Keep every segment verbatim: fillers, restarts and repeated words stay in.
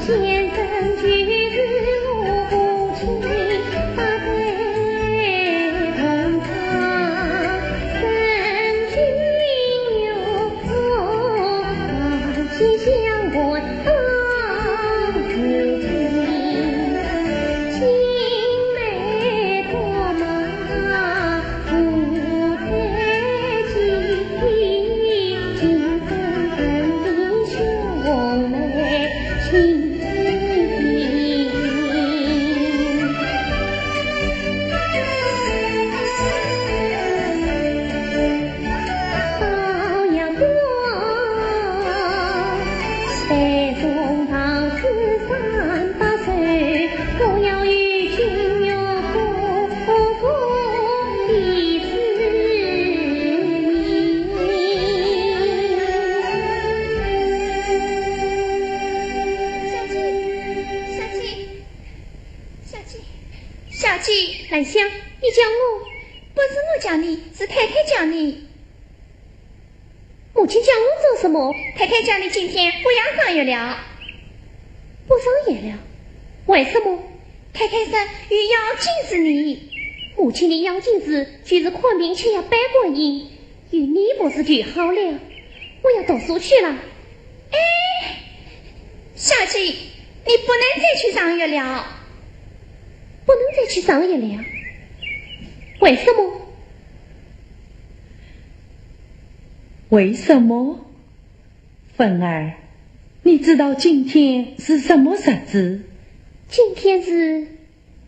小姐，小姐，小姐。兰香，你叫我？不是我叫你，是太太叫你。母亲叫我做什么？太太叫你今天不要赏月了。不赏月了？为什么？太太说有要紧事呢。母亲的要紧事就是看病吃药拜观音，有你不是就好了。我要读书去了。哎，小姐，你不能再去赏月了。不能再去赏月了？为什么？为什么？芬儿，你知道今天是什么日子？今天是……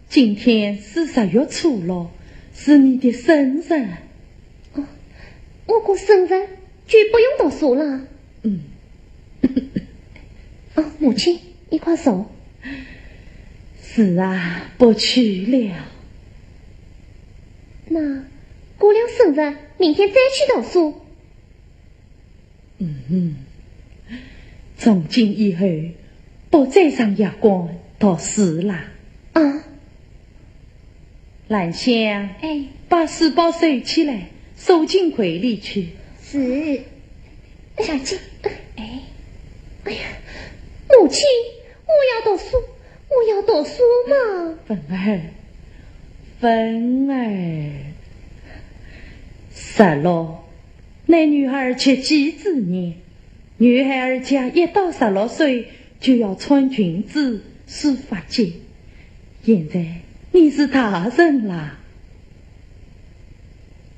今天是十月初六，是你的生日。哦，我过生日就不用读书了。嗯。哦，母亲，你快坐。是啊，不去了。那过了生日，明天再去读书。嗯，从今以后，不再上夜馆读书啦。啊？兰香，哎。把书包收起来，收进柜里去。是。小姐，哎。哎呀，母亲，我要读书，我要读书嘛。芬儿，芬儿，十六，乃女孩及笄之年，女孩儿家一到十六岁就要穿裙子、梳发髻。现在你是大人啦。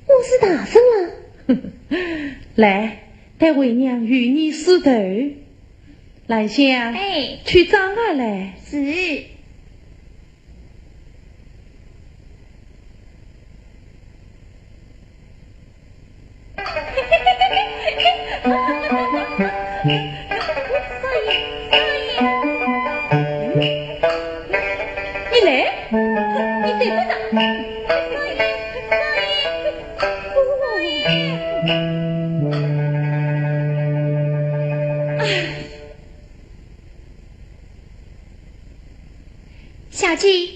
我是大人啦？来，待为娘与你梳头。兰香，哎。取妆盒来。是。你来，你等等。小姐，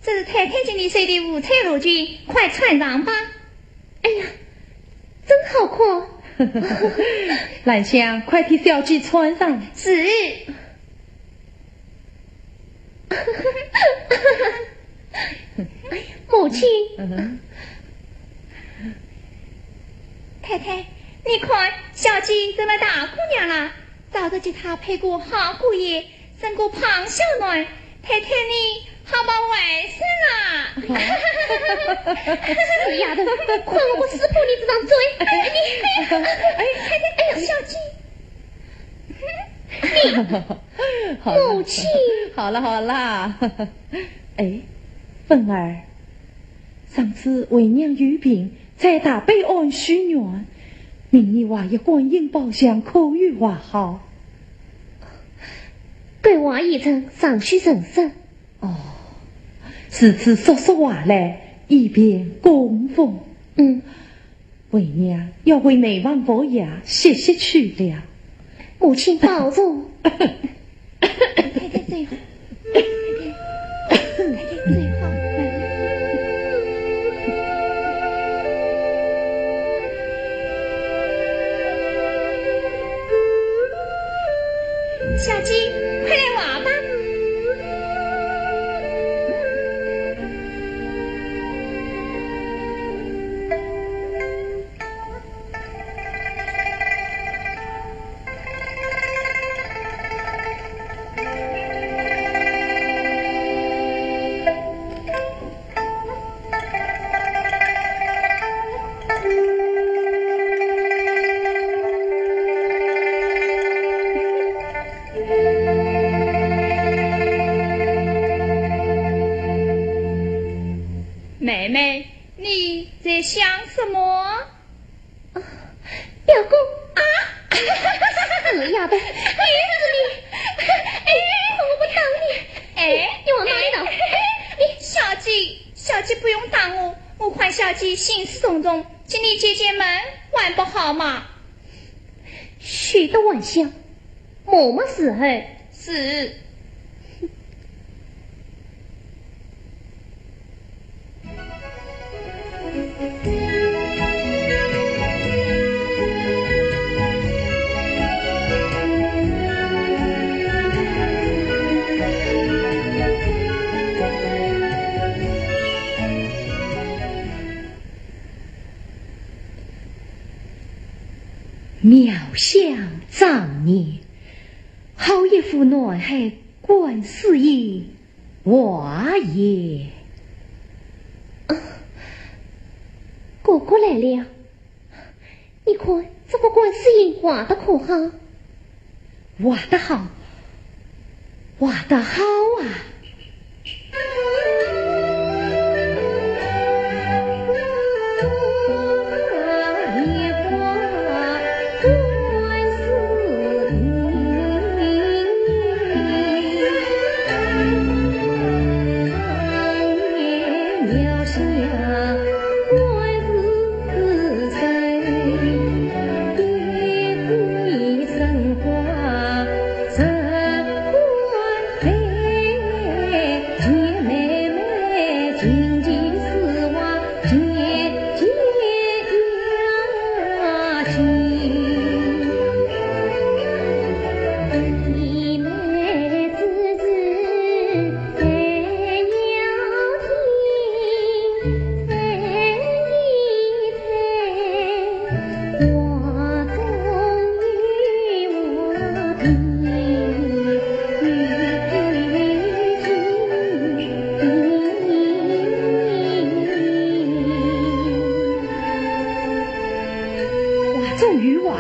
这是太太给你绣的五彩罗裙，快穿上吧。哎呀，真好看。兰香，快替小姐穿上。是。哎呀，母亲。嗯哼。太太，你看，小姐这么大姑娘了，早日给她配个好姑爷，生个胖小囡，太太你好抱外甥啊。死丫头，看我不撕破你这张嘴！哎，你，哎，太太，哎呀，小姐，你，好了，母亲。好了，好了。哎，芬儿，上次为娘有病，在大悲庵许愿，命你画一观音宝像，可有画好？该画已成，尚需成色。哦，如此速速画来，以便供奉。嗯。为娘要回内房服药，歇息去了。母亲保重。太太最好，太太，太太最好。姐，快来话吧。妹妹，你在想什么？啊，表哥。啊！死丫头，你，你，哎，我不打你。哎，你往哪里逃？哎，小姐，小姐不用打我，我看小姐心事重重，请你解解闷，还不好吗？休得玩笑，磨墨时候。是。 妙想早年，好一幅南海观世音画也。啊，哥哥来了。 你看，这个观世音画得可好？画得好，画得好啊！画中有画。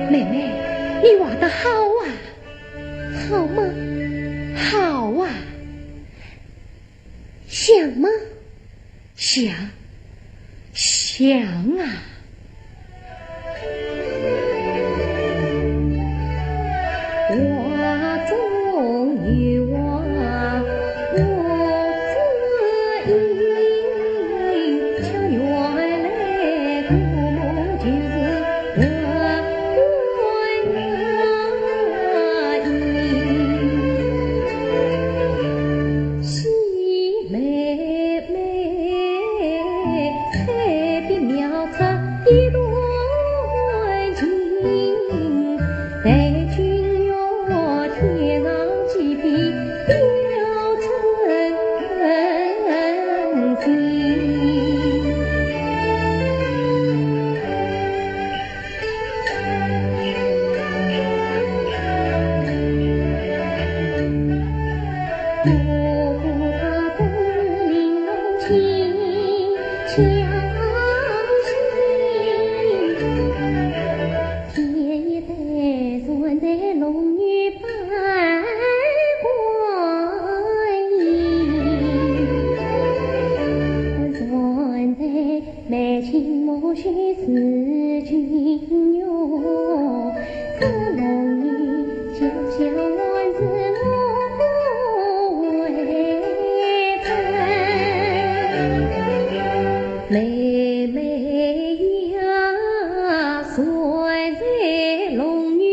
妹妹，你画得好啊！好吗？好啊！像吗？ 像，像啊。妹妹呀，谁在龙女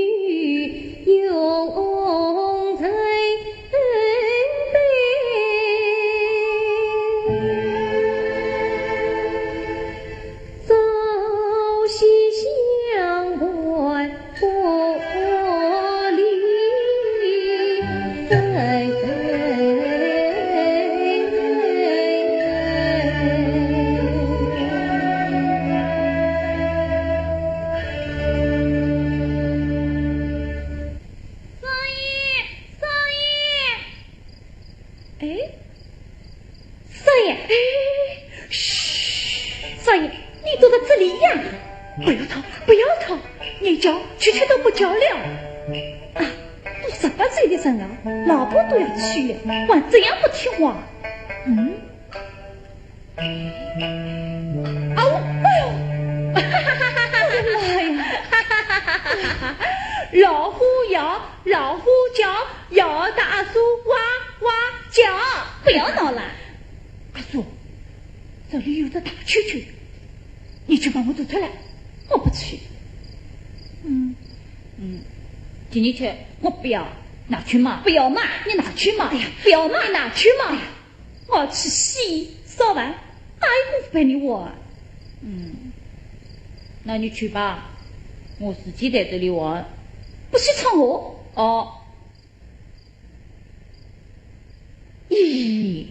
永在背？朝夕相伴 不离分开。少爷，少爷！哎， 少爷，哎，嘘，少爷，你躲在这里呀？不要吵，不要吵，你叫，区区都不叫了。啊，都十八岁的人了，老婆都要娶了，还这样不听话。嗯？啊，我，哎呦，哎呀妈呀！老虎要 老虎叫，要大树哇哇叫。不要闹了。阿叔，这里有只大球球，你去帮我捉出来。我不去。嗯，嗯，给你去。我不要。拿去嘛。不要嘛。你拿去嘛。哎呀，不要嘛。你拿去嘛。哎呀，我去洗，烧饭，哪有功夫陪你玩？嗯，那你去吧，我自己在这里玩。不许吵我。哦。 咦。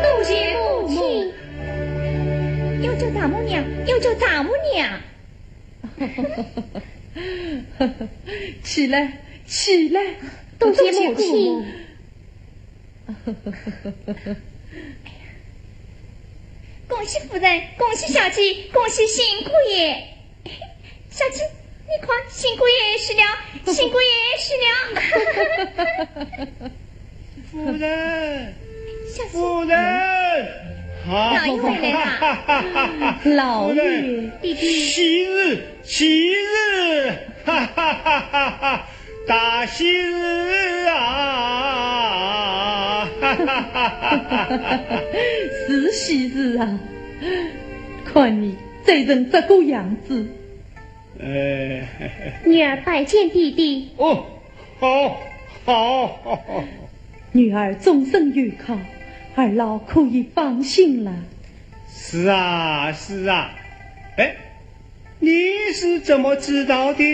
多谢母亲。要叫丈母娘，要叫丈母娘。起来，起来。多谢母亲。 恭喜夫人，恭喜小姐，恭喜新姑爷。小姐，你看，新姑爷也是了，新姑爷也是了。夫人，小姐。夫人，好。老爷回来了。老爷。夫人，弟弟。喜事，喜事，哈哈哈哈哈。 大喜事啊！是喜事啊！看你醉成这个样子。呃，女儿拜见爹爹。哦，好，好。女儿终身有靠，二老可以放心了。是啊，是啊。哎， 你是怎么知道的？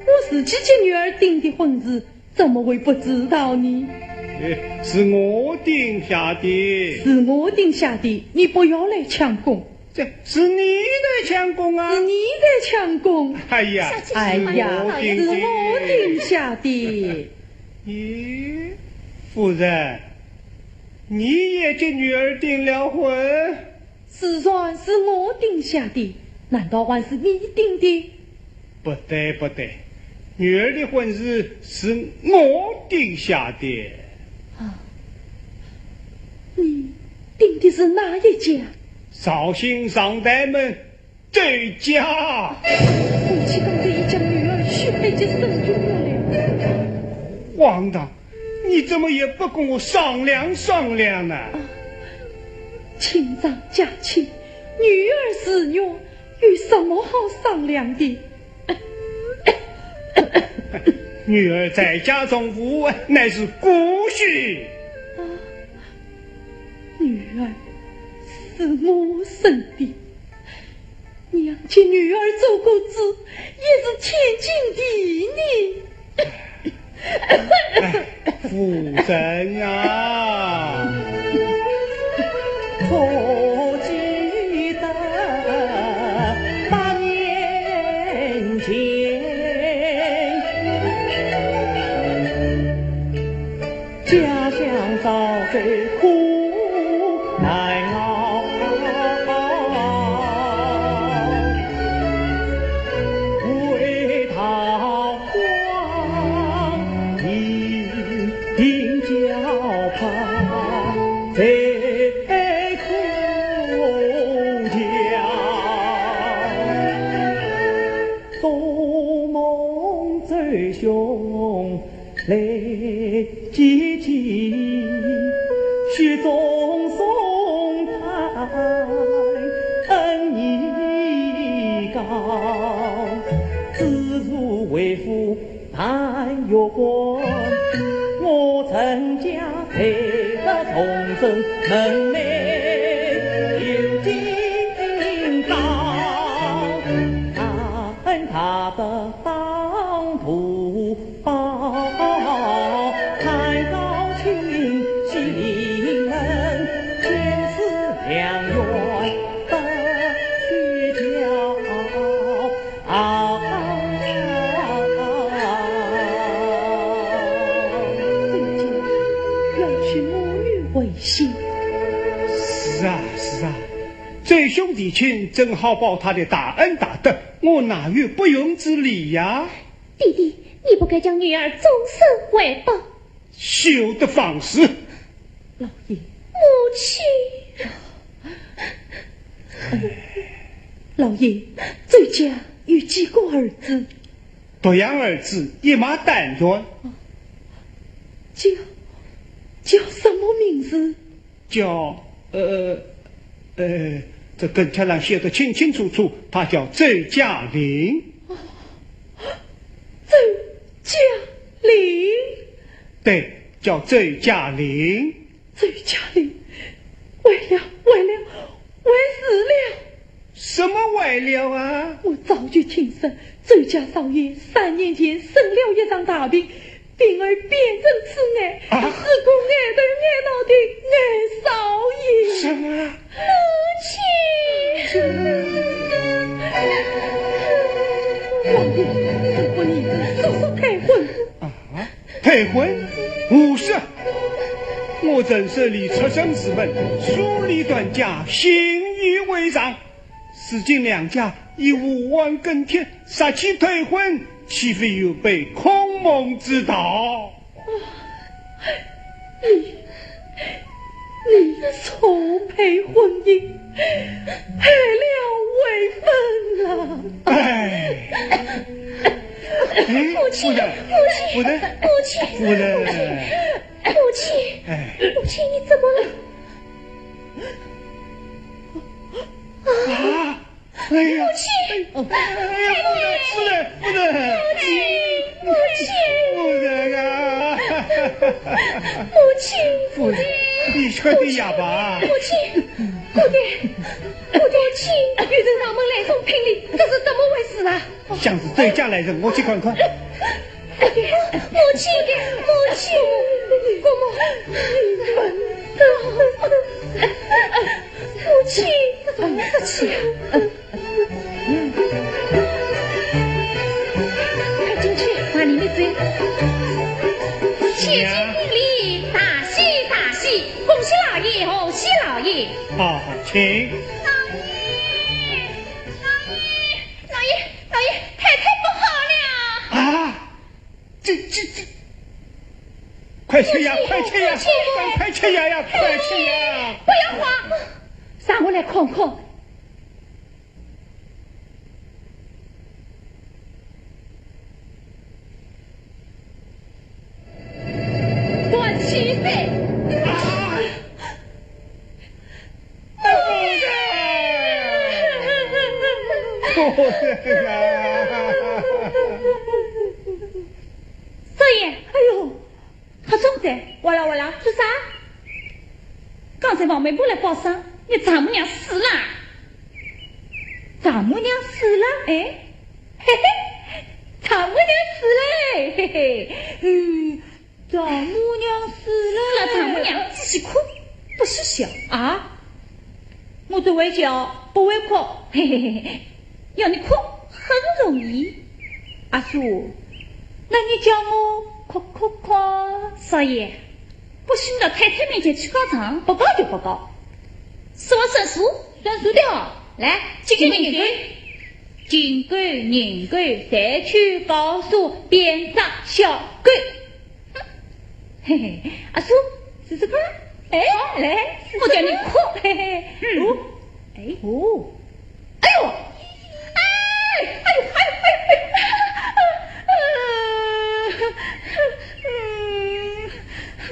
我自己给女儿订的婚事，怎么会不知道呢？哎，是我定下的。是我定下的，你不要来抢功。这是你在抢功啊？是你在抢功。哎呀，哎呀，是我定的。是我定下的。咦，夫人，你也给女儿订了婚？ 自然是我定下的，难道还是你定的？不对，不对，女儿的婚事是我定下的。啊，你定的是哪一家？绍兴上台门周家。夫妻共这一家，女儿血海就生出来了。荒唐！ 你怎么也不跟我商量商量呢？啊，亲长家亲，女儿是女，有什么好商量的？女儿在家从父，乃是姑息。啊，女儿是我生的， 娘替女儿做过主，也是天经地义。夫人啊，可记得八年前，家乡遭受苦难熬，为逃荒命。 定交旁，在苦桥。做梦周兄来接近，雪中送炭恩义高，自如为父 但愿观，我陈家配得重生，门楣有今朝。大恩大德当图报，看高卿西临门，千世良缘不虚假。 啊！要娶我女为妻。是啊，是啊，周兄提亲正好报他的大恩大德，我哪有不允之理呀？爹爹，你不该将女儿终身怀抱。 休得放肆！老爷，母亲，老爷，周家有几个儿子？独养儿子一脉单传，叫叫什么名字？叫呃呃，这跟帖上写得清清楚楚，他叫周嘉玲。周嘉玲？对，叫周嘉玲。周嘉玲，坏了，坏了，坏事了！什么坏了啊？我早就听说周家少爷三年前生了一场大病，病而变成痴呆，啊是个呆头呆脑的呆少爷。什么？母亲。老爷，如果你是说说退婚。啊？退婚？胡说！我陈氏立出身之门，数理断家，信以为常。如今两家已无缘根铁，说起退婚，岂非有悖孔孟之道？你，你错配婚姻，害了未婚啊！哎，哎，母亲，夫人，母亲，夫人，母亲，夫人，母亲，哎，母亲，你怎么了？啊，哎呀，哎呀，夫人，夫人，夫人，母亲，夫人啊，母亲，夫人，你快点呀吧。母亲，爹爹，母亲，有人上门来送聘礼，这是怎么回事啊？像是周家来人，我去看看。母亲，母亲，姑母，母亲，这怎么回事啊？快进去，往里面走。谢谢聘礼，大喜大喜，恭喜老爷，贺喜老爷。好，好，请。老爷，老爷，老爷，老爷，太太不好了。啊，这这这，快去呀，快去呀，快快去呀呀，快去呀！不要慌，让我来看看。段祺瑞。夫人啊！少爷，哎呦，他总在，哇啦哇啦，做啥？刚才王媒婆来报丧，你丈母娘死了。丈母娘死了？哎，嘿嘿，丈丈母娘死嘞，嘿嘿，嗯，丈母娘死嘞。死了丈母娘，仔细哭，不许笑。啊？我只会笑，不会哭，嘿嘿嘿嘿。要你哭，很容易。阿叔，那你叫我哭哭哭。少爷，不许你到太太面前去告状。不告就不告。说了算数。算数的哦。来，金狗银狗，金狗银狗，谁去告诉边上小狗。哼，嘿嘿，阿叔，试试看。哎，来，我叫你哭。嘿嘿，嗯。哦，哎，哦，哎呦，哎，哎呦，哎呦，哎呦，哎呦，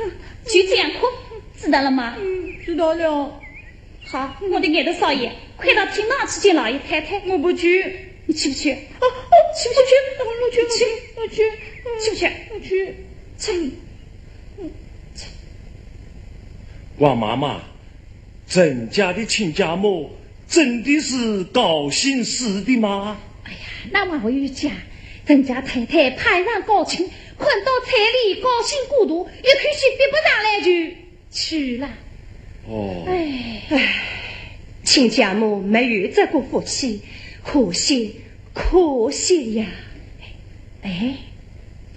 嗯，就这样哭，知道了吗？嗯，知道了。好，我的眼头少爷，快到厅堂去见老爷太太。我不去。你去不去？哦，哦，去不去？我去，我去，我去，嗯，去不去？我去。去。嗯，去。王妈妈， 陈家的亲家母真的是高兴死的吗？哎呀，那还会有假？陈家太太攀上高亲，看到彩礼高兴过度，一口气飞不上来就去了。哦。哎。哎，亲家母没有这个福气，可惜，可惜呀。哎，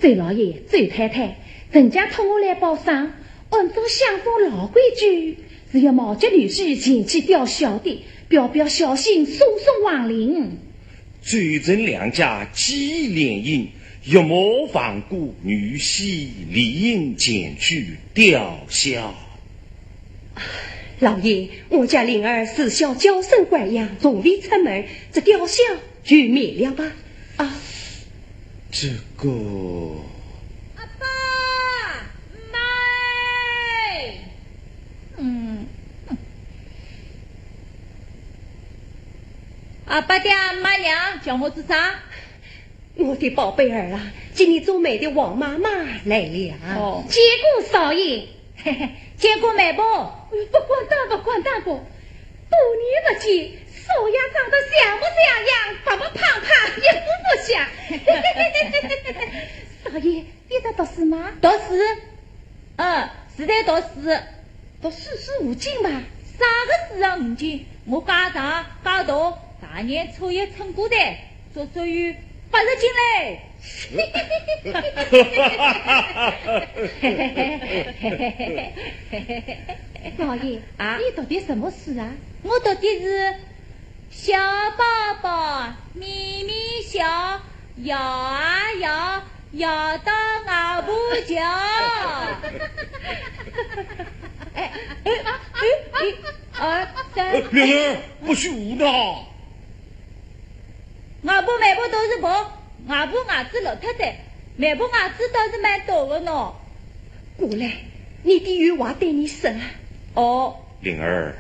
周老爷，周太太，陈家托我来报丧， 按照乡风老规矩，是要毛脚女婿前去吊孝的，表表孝心，送送亡灵。周陈两家既已联姻，岳母亡故，女婿理应前去吊孝。老爷，我家灵儿自小娇生惯养，从未出门，这吊孝 就免了吧。啊，这个。阿爸，妈。嗯，阿爸爹阿妈娘叫我做啥？我的宝贝儿啊，今年做媒的王妈妈来了。哦。见过少爷。 见过媒婆。哎呦，不敢当，不敢当个。多年不见，少爷长得像模像样，白白胖胖，一点不像。少爷，你在读书吗？读书？嗯，是在读书。读四书五经吧？啥个四书五经？我家长家大，大年初一称过的。 足足有八十斤嘞。老爷，啊？你读的什么书啊？我读的是小宝宝咪咪笑，摇啊摇，摇到外婆桥。哎，哎，哎，一，二，三。哎，灵儿，不许胡闹。 外婆媒婆都是婆，外婆牙齿落脱仔，媒婆牙齿倒是蛮多的呢。过来，你爹有话对你说啊。哦。灵儿，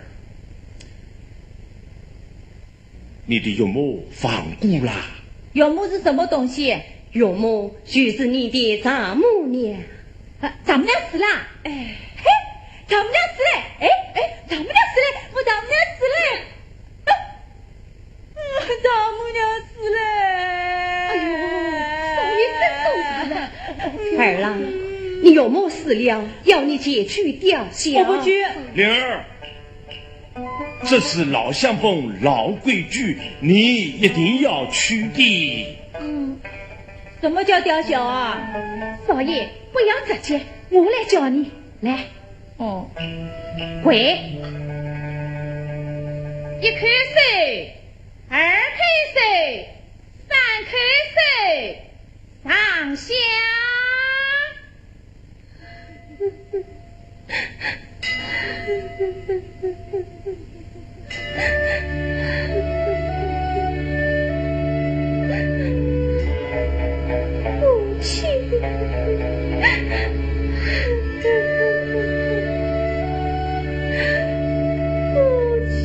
你的岳母亡故啦。岳母是什么东西？岳母就是你的丈母娘。啊，丈母娘死啦？哎。嘿，丈母娘死嘞！哎，哎，丈母娘死嘞！我丈母娘死嘞！啊！ 丈母娘死嘞！哎呦，少爷真懂事啊。儿啊，你岳母死了，要你前去吊孝。我不去。灵儿，这是老乡风、老规矩，你一定要去的。嗯，什么叫吊孝啊？少爷，不要着急，我来教你。来。 哦。跪。一叩首，二叩首，三叩首，上香。母亲，母亲。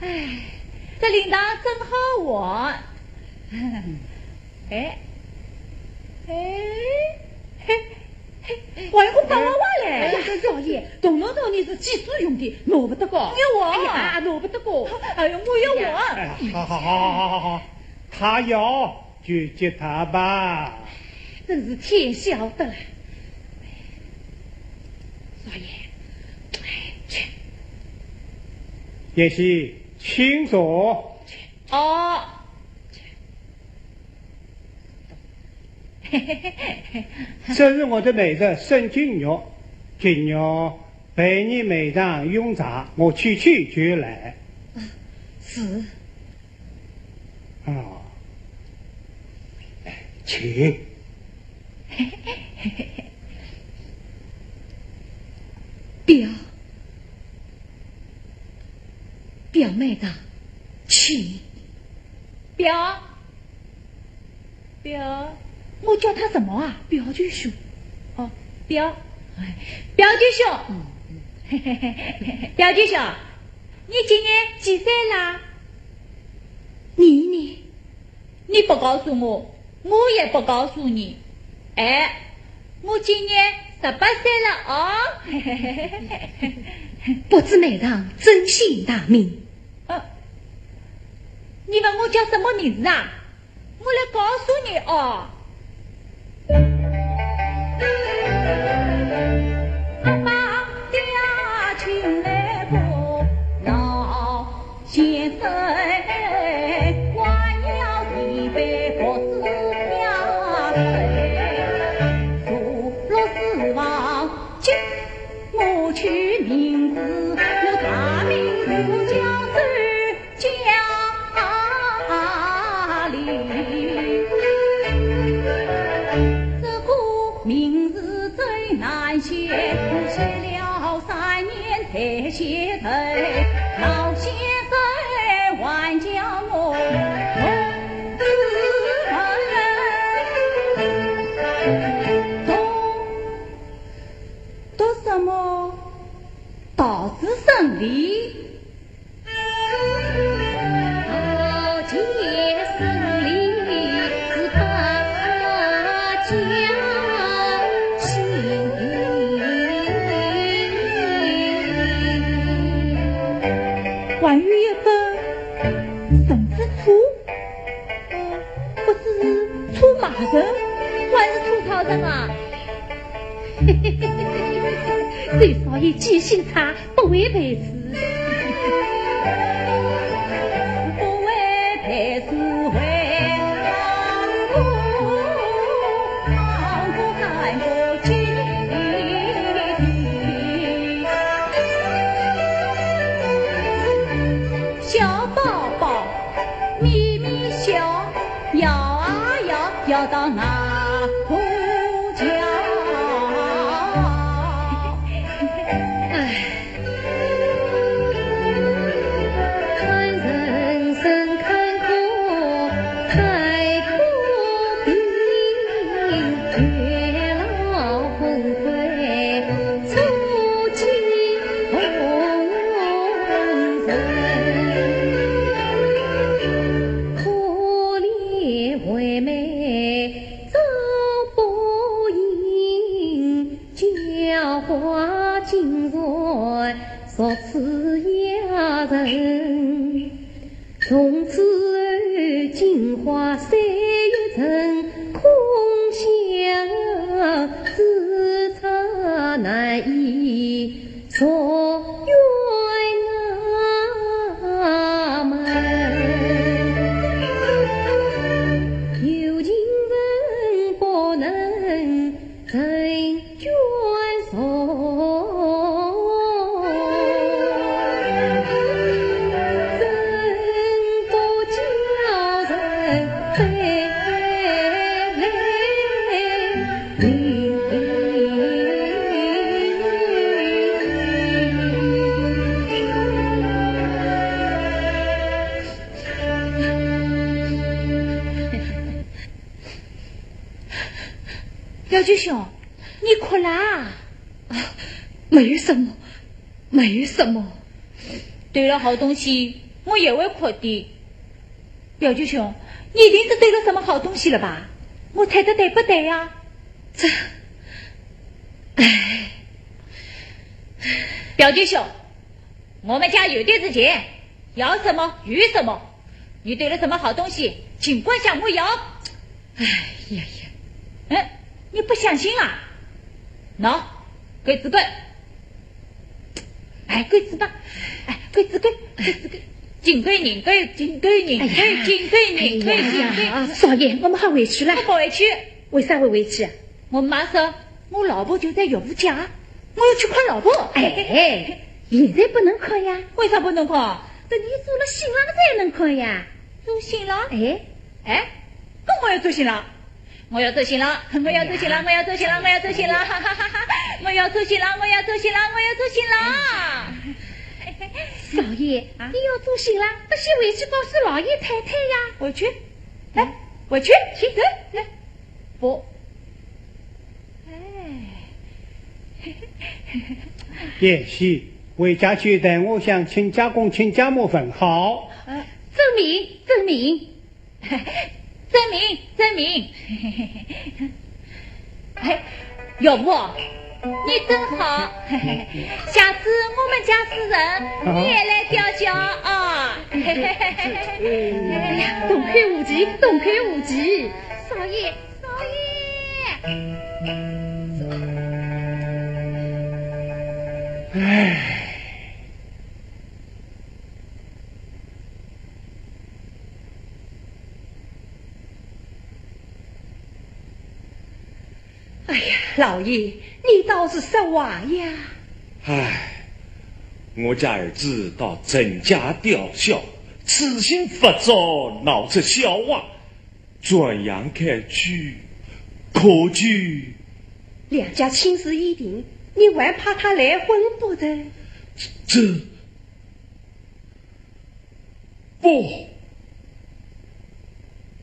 哎，这铃铛真好玩。哎，哎，嘿，还有个白娃娃嘞。哎呀，少爷，童童童年是寄宿用的，拿勿得个。要我？哎呀，拿勿得个。哎呀，我要我。哎，好好好好好好，他要就给他吧。真是天晓得了。少爷，哎，去。贤婿，请坐。哦。这是我的内侄沈金玉，金玉陪你妹丈用茶，我去去就来。啊，是。啊，请。表，表妹丈，请。表。 表，我叫他什么啊？表舅兄。哦，表，哎，表舅兄。嗯，嗯。表舅兄，你今年几岁啦？你呢？你不告诉我，我也不告诉你。哎，我今年十八岁了哦。不知妹丈尊姓大名？呃，你问我叫什么名字啊？ 我来告诉你哦。阿爸爹请来个老先生，换了一杯不知名。坐落书房，我取名字，我大名字叫周 家里。这个名字最难写，写了三年才写成，老先生还叫我童子文。读，读什么？道子生理。 还有一分，人之初，不知是初马人，还是初草人啊？周少爷记性差， 不会背诗。不会背诗，会唱歌，唱歌，唱歌，唱歌。小宝宝咪咪笑，摇啊摇，摇到哪个家？唉。 娇花竟然熟似野人。从此后，金花虽有成，空想之差难以入园衙门。有情人不能 成眷属，怎不叫人悲泪淋漓。表舅兄， 你哭啦？啊，没有什么，没有什么。丢了好东西，我也会哭的。表舅兄，你一定是丢了什么好东西了吧？我猜得对不对呀？这，唉，表弟兄，我们家有的是钱，要什么有什么，你堆了什么好东西，尽管向我要。哎呀呀，嗯，你不相信啦？喏，给仔看。哎，给仔看，哎，给仔看，给仔看，金贵银贵，金贵银贵，哎呀，金贵银贵，哎呀，金贵。少爷，我们好回去了。我不回去。为啥会回去啊？我妈说，我老婆就在岳父家，我要去看老婆。哎，现在不能看呀。为啥不能看？等你做了新郎才能看呀。做新郎？哎。哎，跟我要做新郎。我要做新郎，我要做新郎，我要做新郎，我要做新郎，哈哈哈哈！我要做新郎，我要做新郎，我要做新郎。少爷，啊？你要做新郎，不先回去告诉老爷太太呀？我去，哎，我去，去，来，来，不，哎。贤婿，回家去代我向亲家公、亲家母问好。呃，遵命，遵命。 遵命，遵命。哎，岳父，你真好，下次我们家是人，你也来吊孝啊。哎呀，同口无忌，同口无忌。少爷，少爷。哎。 哎呀，老爷，你倒是说话呀！唉，我家儿子到陈家吊孝，痴心发作，闹出笑话，转阳开去，可就……两家亲事已定，你还怕他赖婚不成？这，这， 不，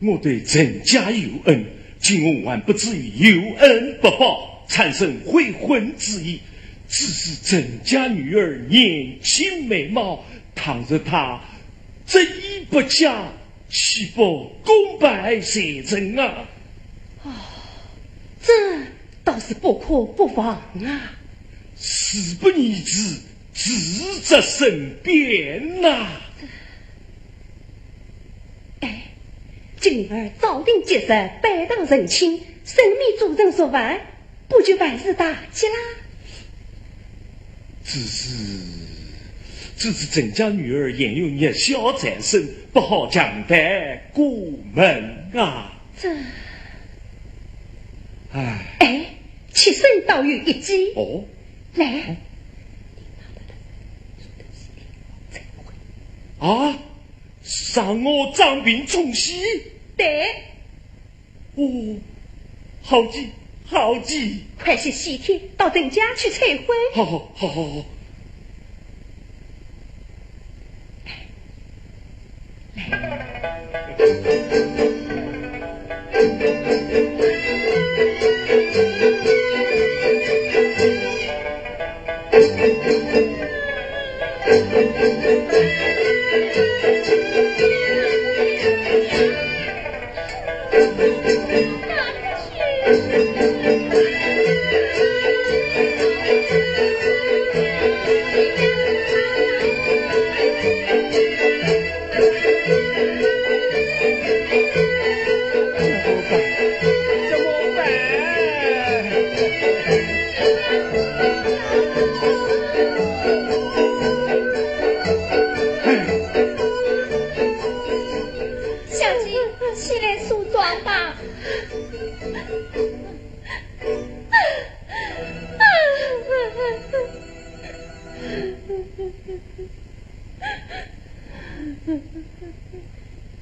我对陈家有恩，今后还不至于有恩不报，产生悔婚之意。只是陈家女儿年轻美貌，倘若她执意不嫁，岂不功败垂成啊？哦，这倒是不可不防啊。事不宜迟， 迟则生变呐。哎，今儿早定吉日，拜堂成亲，神明做成说法，不就万事大吉啦？只是，只是陈家女儿现有热孝在身，不好强带过门啊。这，唉。哎，妾身倒有一计。哦？来。 啊，让我掌病冲喜？对。哦，好极，好极。快些喜帖到陈家去催婚。好，好，好，好，好。 小姐，起来梳妆吧。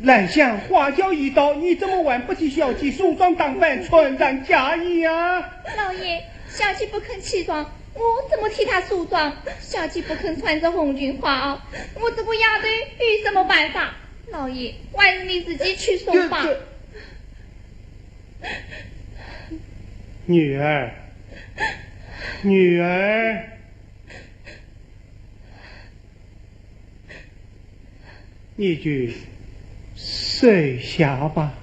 兰香，花轿已到，你怎么还不替小姐梳妆打扮，穿上嫁衣啊？老爷，小姐不肯起床，我怎么替她梳妆？小姐不肯穿着红裙花袄，我这个丫头有什么办法？老爷，还是你自己去梳吧。这，这，女儿，女儿。 你就收下吧。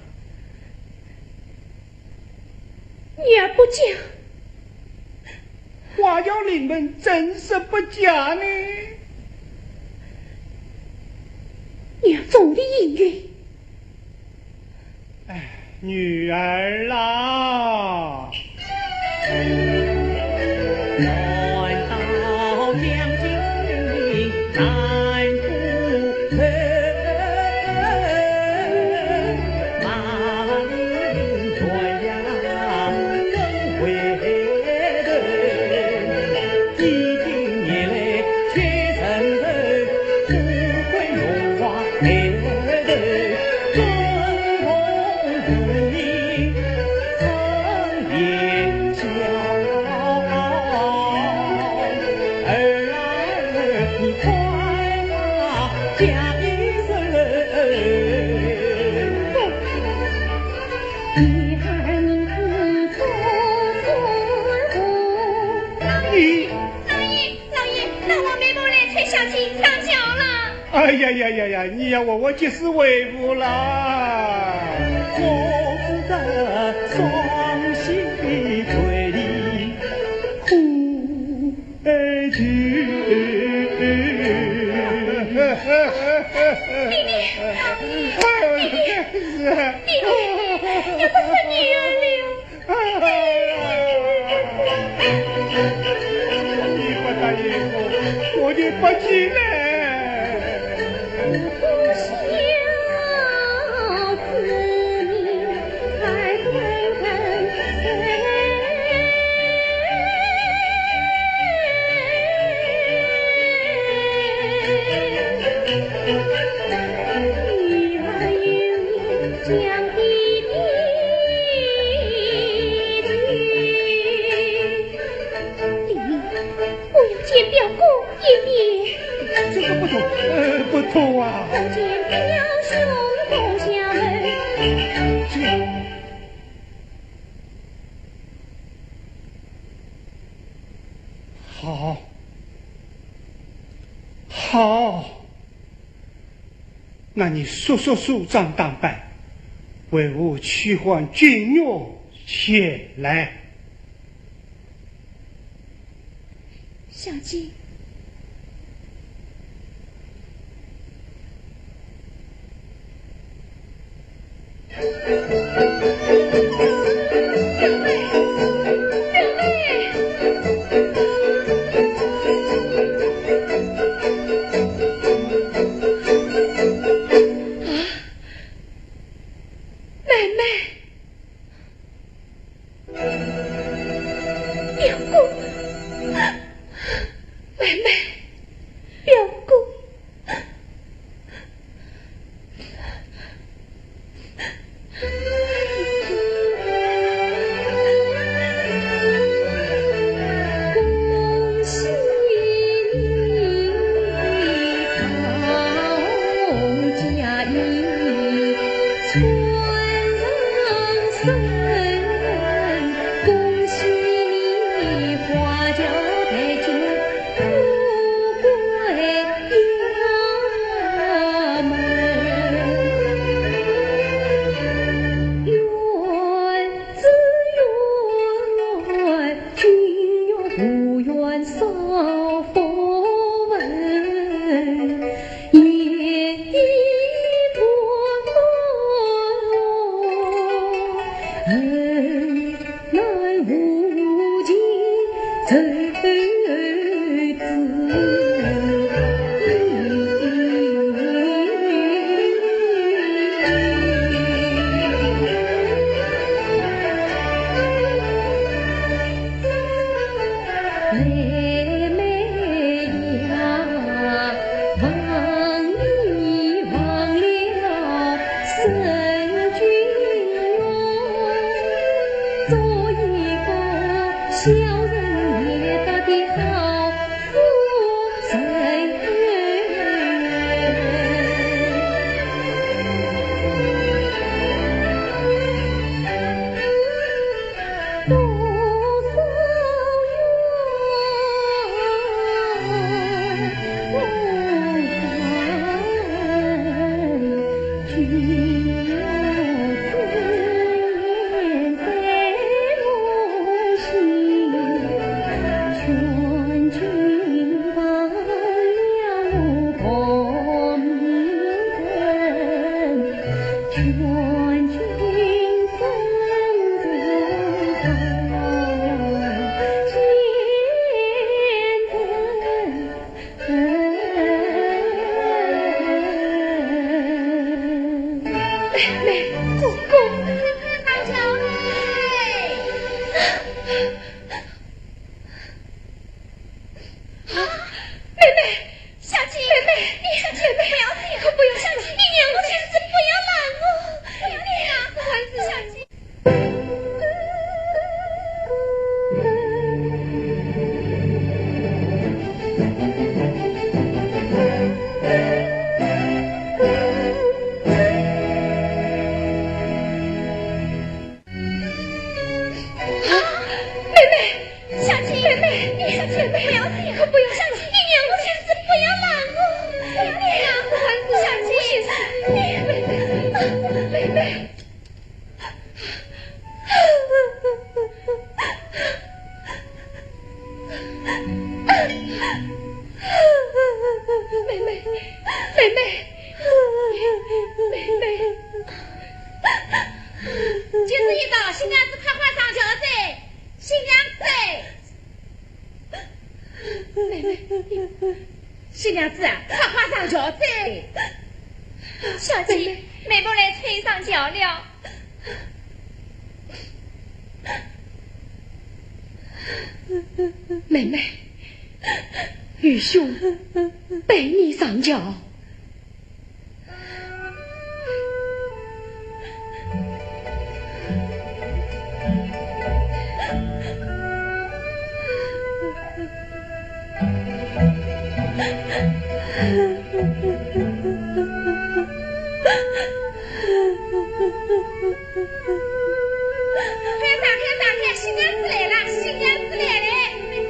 女儿不嫁，花轿临门，怎说不嫁呢？你要忠的应允。哎，女儿啦！你，老爷，老爷，那我们不来催小姐上轿了。哎呀呀呀呀，你要为我及时回府啦。弟弟，弟弟，弟弟，要不是女儿了。你不答应我，我就不去了。我要见表哥一面。这个不妥，呃，不妥啊。我见表兄不相认。这个好，好，那你速速梳妆打扮，为我去唤君玉前来。小姐。妹妹。 表哥，妹妹，表哥。小姐，妹妹，小姐，不要这样，不要，小姐，你让我去死，不要拦我，你让我去死，小姐，妹妹，妹妹。妹妹，妹妹，妹妹。今日一到，新娘子快快上轿哉，新娘子。妹妹，新娘子啊，快快上轿哉。小姐，妹妹来催上轿了。 妹妹，愚兄陪你上轿。 快上，快上，快，新娘子来了，新娘子来了，快上，快。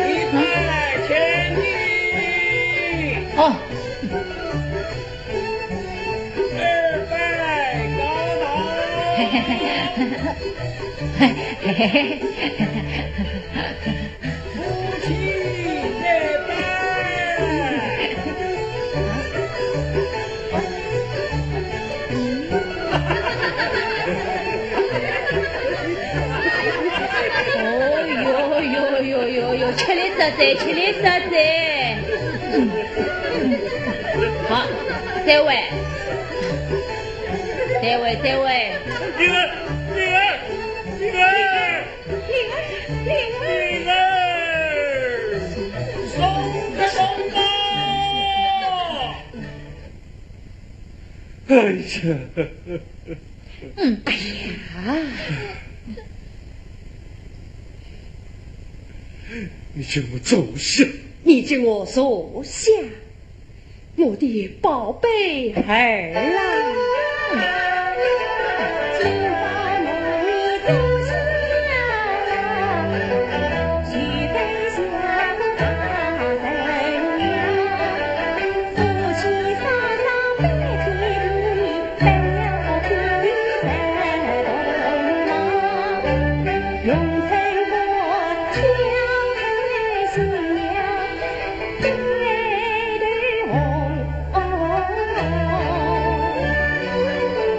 一拜天地。哦。二拜高堂。嘿嘿嘿。 夫妻对拜。哦哟哟哟哟哟，吃力煞哉，吃力煞哉。嗯，嗯，好，再会。再会，再会。灵儿，灵儿，灵儿。 灵儿，灵儿。灵儿，松开，松开。哎呀。嗯，哎呀。你给我坐下。你给我坐下。 我的宝贝儿啊。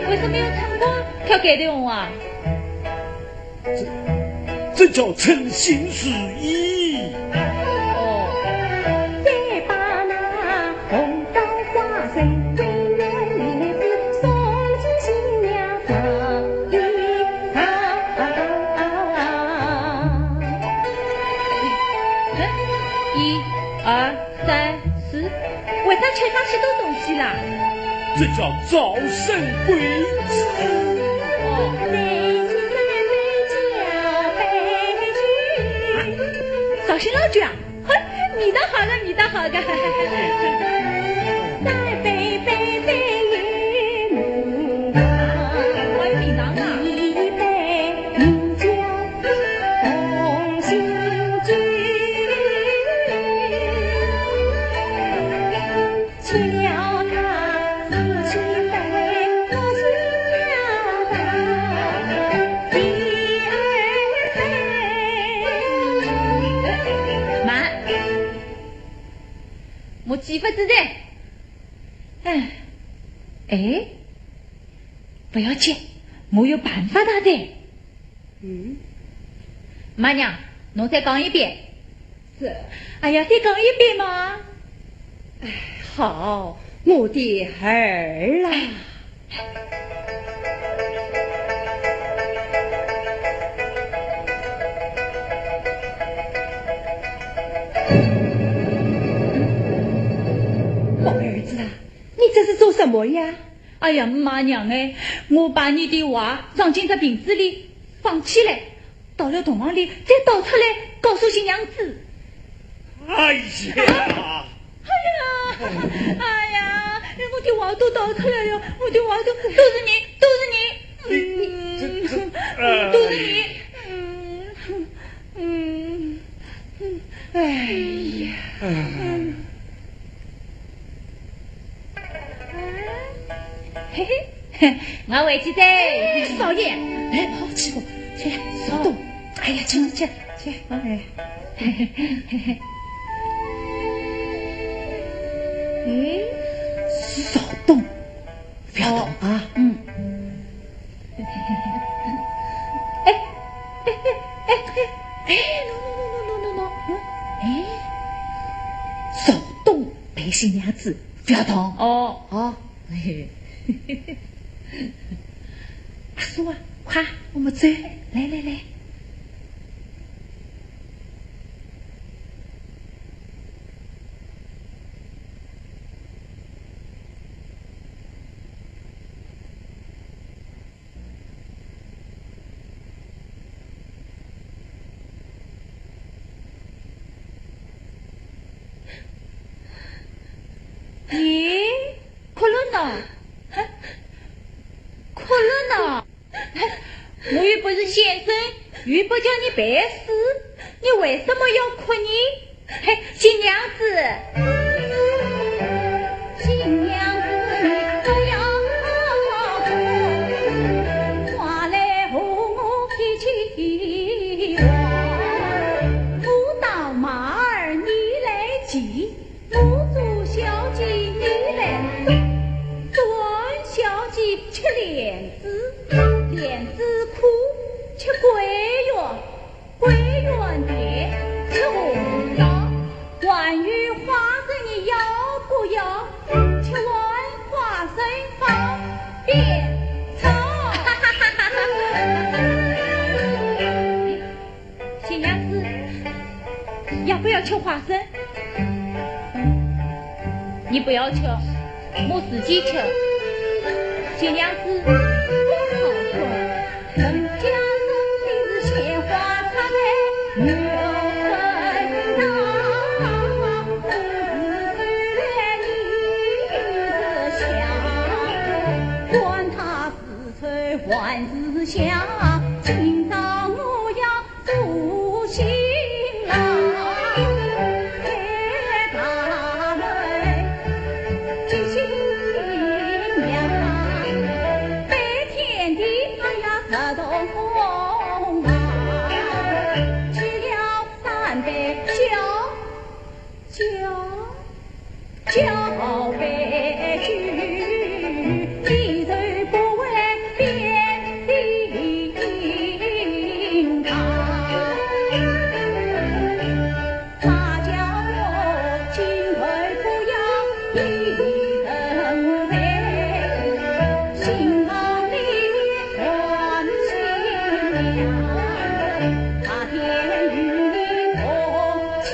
为什么要唱歌跳盖头红啊？这，这叫称心如意。一、二、三、四，为啥吃介许多东西啦？这叫早生贵子。哦。啊，绍兴老酒啊，嘿，味道好个，味道好个。我有名堂啊。 慢，我记勿住的。哎，哎，不要紧，我有办法的。 嗯？马娘，侬再讲一遍。是。哎呀，再讲一遍嘛。哎，好，我的儿啦。宝贝儿子啊，你这是做什么呀？ 哎呀，马娘哎，我把你的话装进只瓶子里，放起来，到了洞房里再倒出来，告诉新娘子。哎呀！哎呀，哎呀，我的话都倒出来了，我的话都，都是你，都是你，你，你，这，这，嗯，都是你，嗯，嗯，嗯，哎呀。嗯。 嘿嘿，我回去哉。哎，少爷，来，好吃的，去，少动。哎呀，吃，吃，吃，哎。哎，少动，不要动啊。哦，嗯。哎，哎，哎，哎，哎，喏，喏，喏，喏，喏，喏，哎，少动，陪新娘子，不要动。哦。哦。 阿叔啊，快，我们走，来来来。 咦，哭了呢？哭了呢？我又不是先生，又不叫你背诗，你为什么要哭呢？ 嘿，新娘子。新娘子，你不要哭，快来和我一起玩。武大马儿你来骑，武松小姐你来捉，捉小姐吃莲子，莲子苦，吃桂圆。 桂圆甜，吃红枣，还有花生你要不要？吃完花生方便走。新娘子，要不要吃花生？ 你不要吃，我自己吃。新娘子，我好说，人家真的是鲜花插在牛粪上，不是谁来你是想，管他是谁还是想，今朝我要 做新郎，开大门接新娘，拜天地，哎呀，入洞房，吃了三杯酒，酒。 交杯酒，低头不为别人道。大家伙今后不要一人陪，新郎你换新娘，那天与你同去。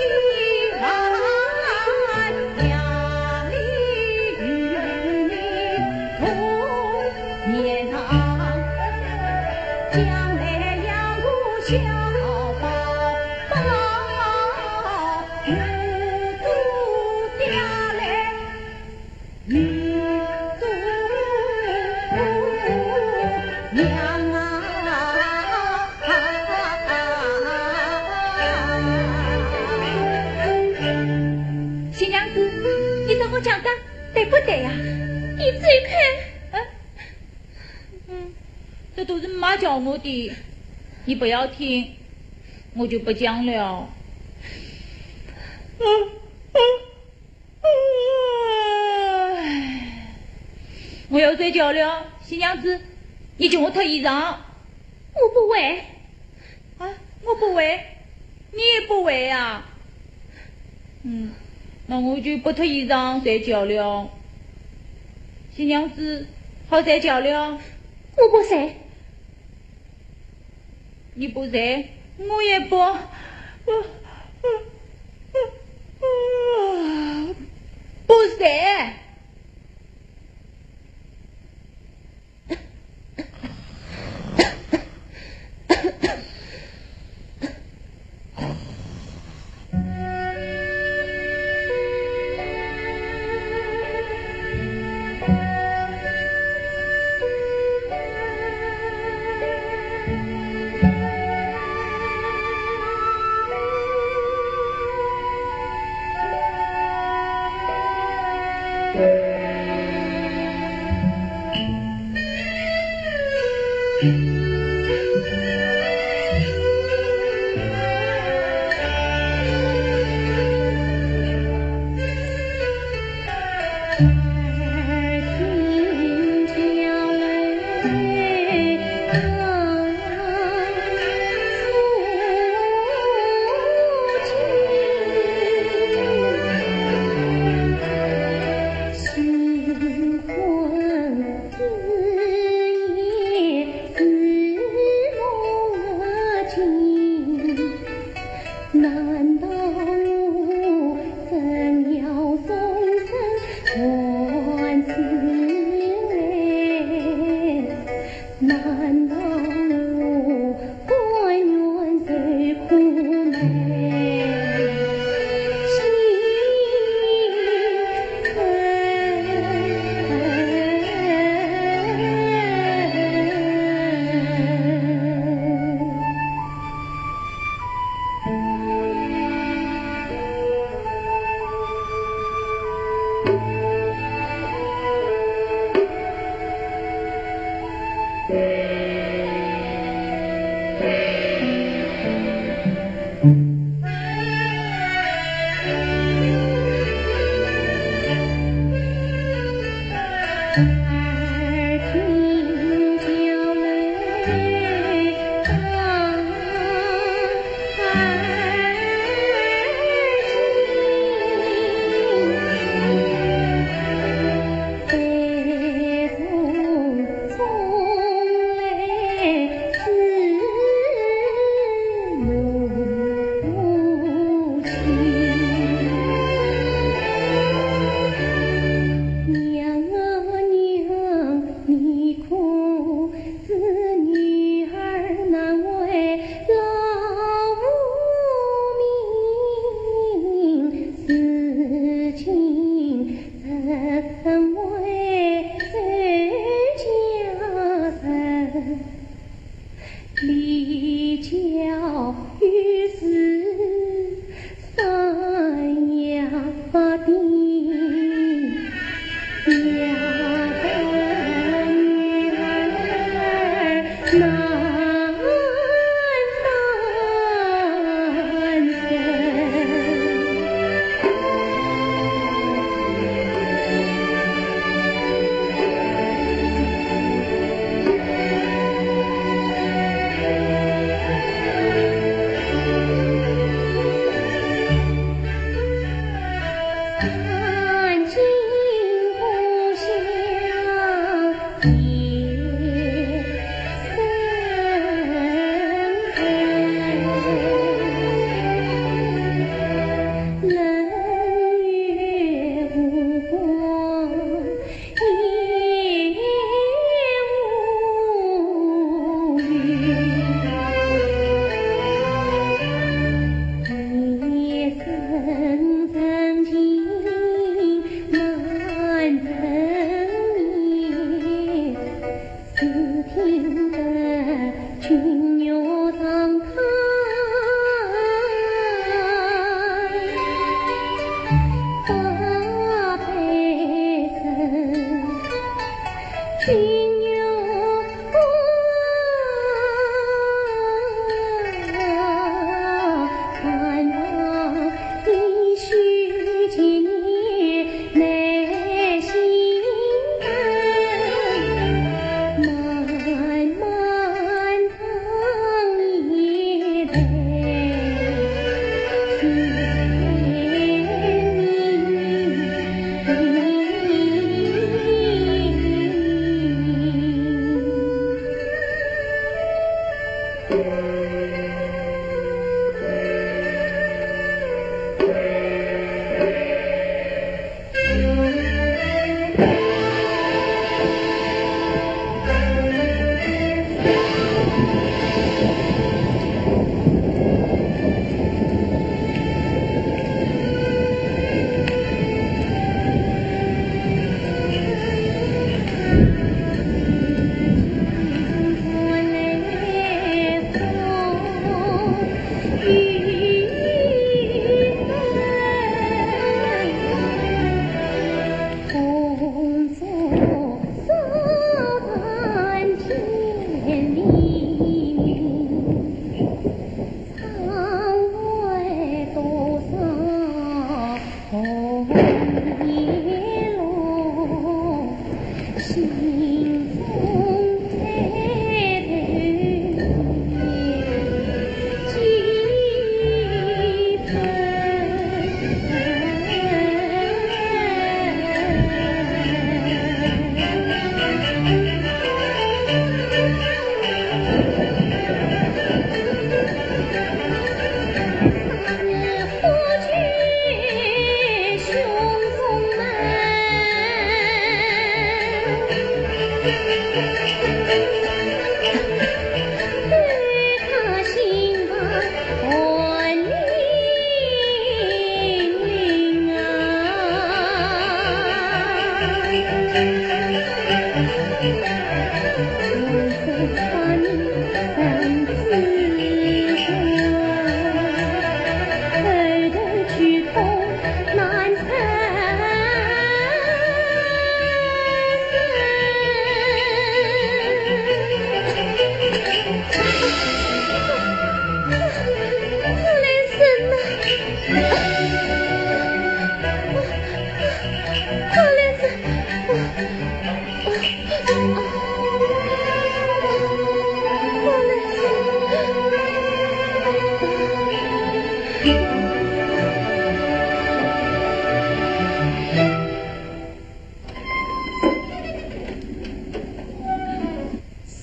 讲的对不对呀？你走开。嗯，嗯，这都是妈教我的，你不要听，我就不讲了。嗯，嗯，唉，我要睡觉了，新娘子，你给我脱衣裳。我不会。 啊，我不会，你也不会啊？嗯，那我就不脱衣裳睡觉了。新娘子，好睡觉了。我不睡。你不睡，我也不，不，不，不，不睡。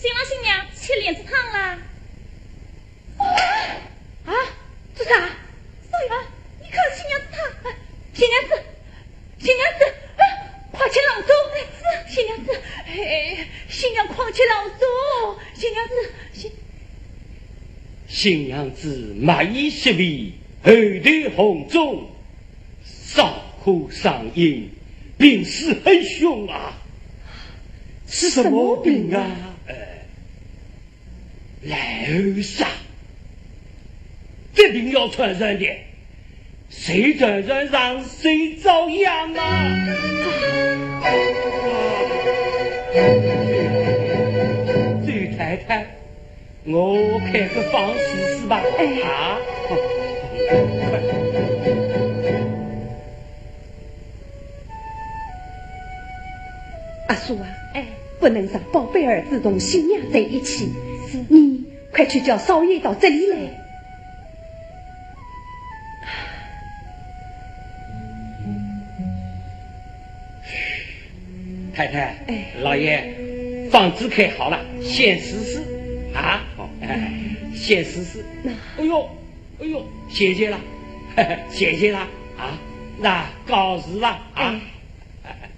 新郎新娘吃莲子汤啦！啊，这啥？少爷，你看新娘子她……啊，新娘子，新娘子，啊，快去郎中！哎，是新娘子，哎，新娘快去郎中！新娘子，新……新娘子眉眼细微，后头红肿，少可伤心，病势很凶啊！是什么病啊？什么病啊？呃， 来后啥？这病要传染的，谁传染上谁遭殃啊！周太太，我开个方试试吧。哎。啊，快。 阿叔啊，哎。不能让宝贝儿子同新娘在一起，是。你快去叫少爷到这里来。太太，哎。老爷，方子开好了，先试试啊。哦，哎，先试试。那……哎呦， 哎呦，谢谢了，谢谢了啊，那告辞了啊。哎。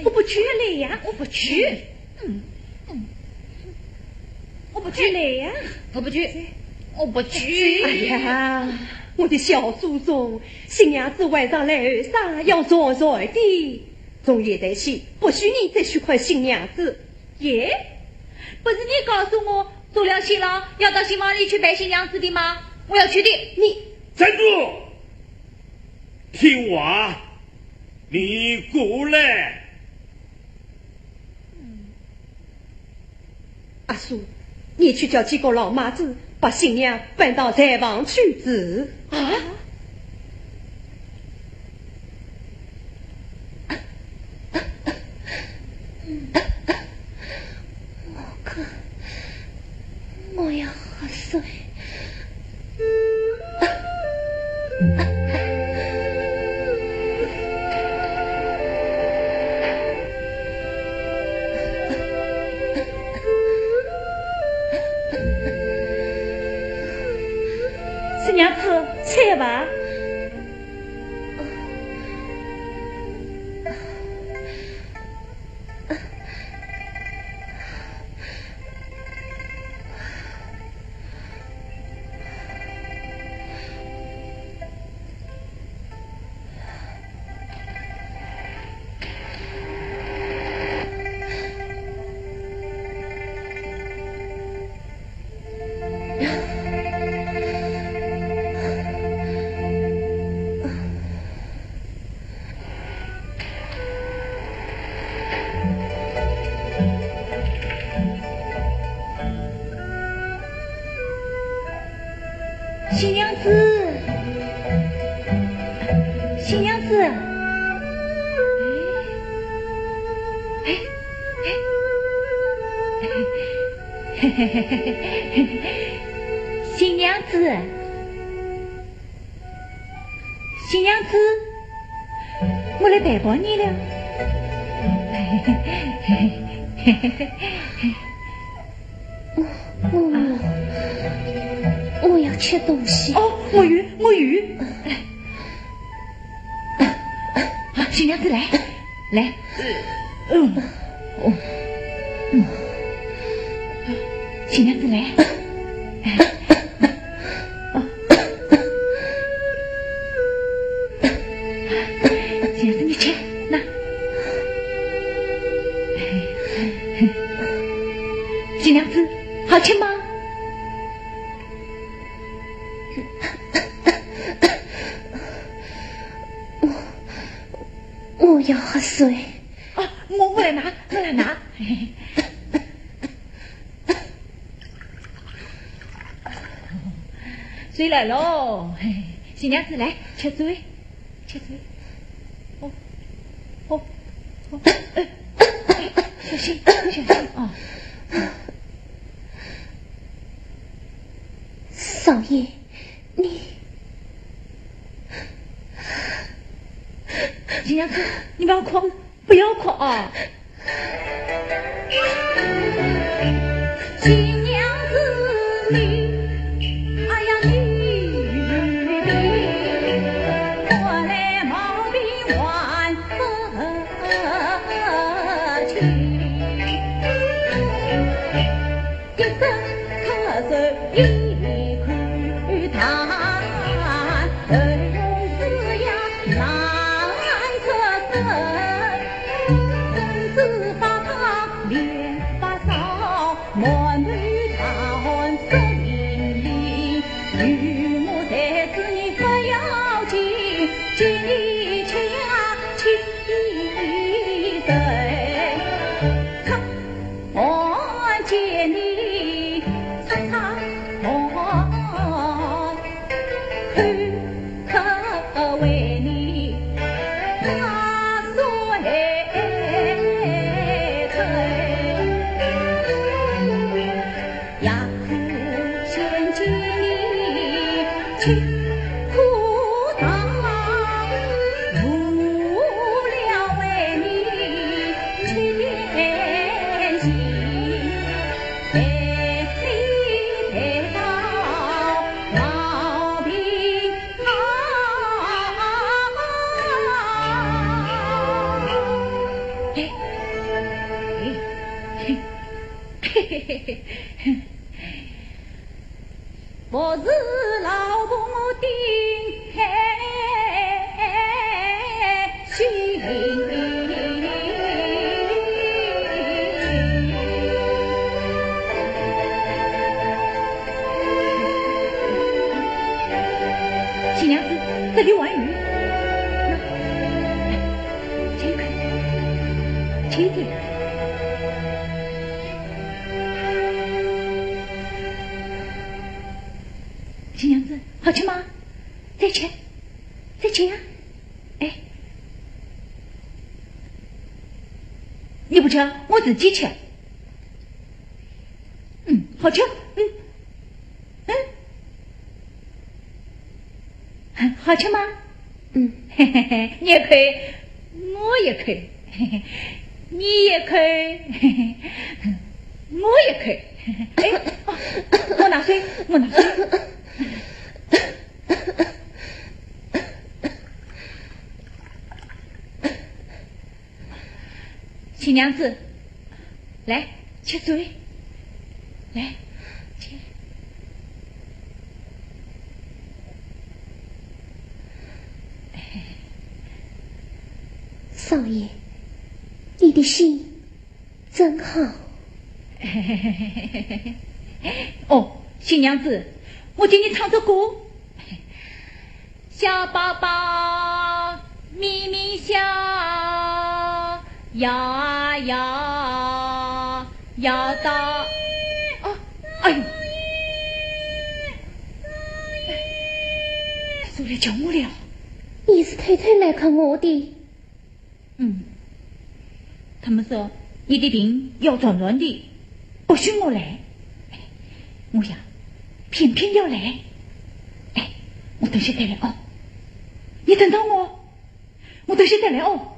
我不去了呀，我不去。嗯，嗯，我不去了呀，我不去，我不去。哎呀，我的小祖宗，新娘子晚上来后山要坐船的，从现在起不许你再去看新娘子。 耶，不是你告诉我，做了新郎要到新房里去陪新娘子的吗？我要去的。你……站住！听话，你过来。阿叔，你去叫几个老妈子把新娘搬到柴房去住。啊？ 我看我要喝水。新娘子，吃药吧。 新娘子，新娘子，哎，哎，哎，新娘子。 新娘子，我来陪伴你了。我，我，我要吃东西。哦，我有，我有。好，新娘子来。 来，嗯，哦，嗯，新娘子来，哎，哦，新娘子你吃，那，新娘子好吃吗？ 我要喝水。啊，我，我来拿，我来拿。水来喽，嘿，新娘子来，吃水，吃水。哦，哦，哦，哎，哎，小心，小心啊。少爷， 你，新娘子，你不要哭，不要哭啊！新娘子你，哎呀你，看来毛病还不清。 一声咳嗽一口痰，喉咙嘶哑难出声，身子发烫面发烧，满头大汗湿淋淋。有我在此你不要紧，请你吃呀，请你吃。 我见你擦擦汗，口渴为你打水吹。 呀，先见你吃苦茶，无聊为你吃点心，陪你陪到毛病好。哎，哎，嘿。 不是老婆我定开心。新娘子，这里还有。那，请看，请看。 新娘子，好吃吗？再吃，再吃呀！哎，你不吃，我自己吃。嗯，好吃。嗯，嗯，好吃吗？嗯，你也可以，我也可以，你也可以，我也可以。哎，哦，我拿水，我拿水。新娘子，来，吃水，来，吃。少爷，你的心真好。哦，新娘子，我给你唱首歌。小宝宝咪咪笑，摇啊摇，摇到……哦，哎呦，他又来叫我了。你是偷偷来看我的？嗯，他们说你的病要传染的，不许我来。我呀，偏偏要来。哎，我等歇再来哦。你等等我，我等歇再来哦。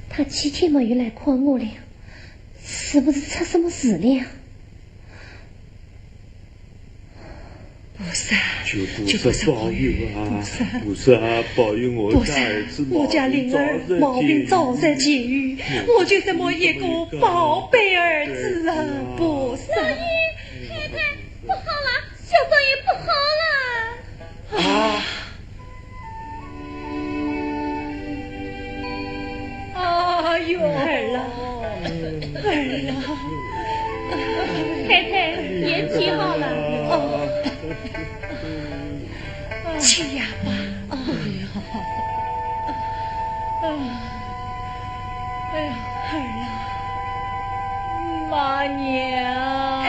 他几天没有来看我了，是不是出什么事了？菩萨，求菩萨保佑啊！菩萨，菩萨保佑我家儿子，我家灵儿毛病早日痊愈，我就这么一个宝贝儿子啊！菩萨，太太，不好了，小状元不好了！啊！ 哎呦，儿啊，儿啊！太太，别气好了。哦，去呀吧。哎呀，哎呀，儿啊，妈娘。哎。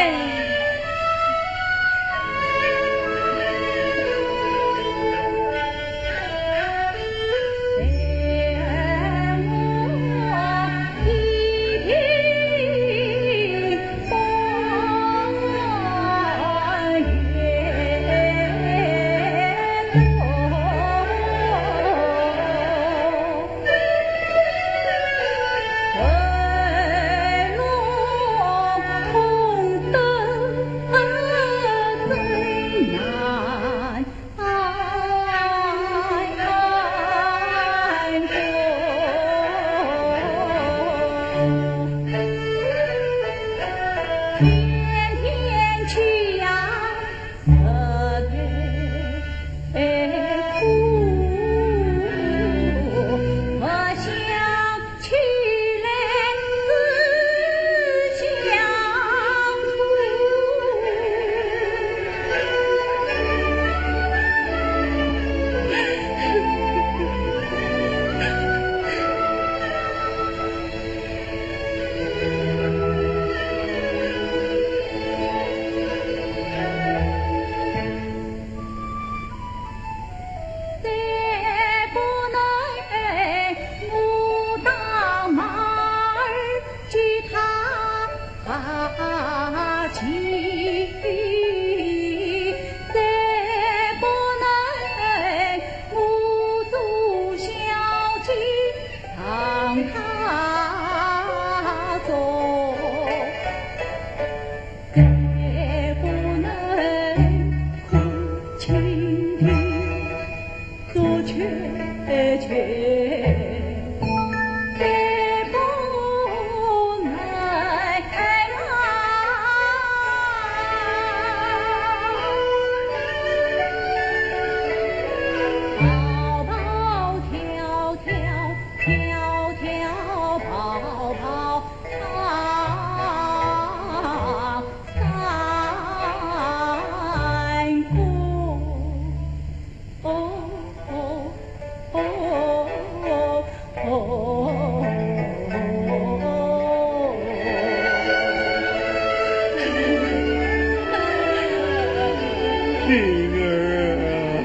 灵儿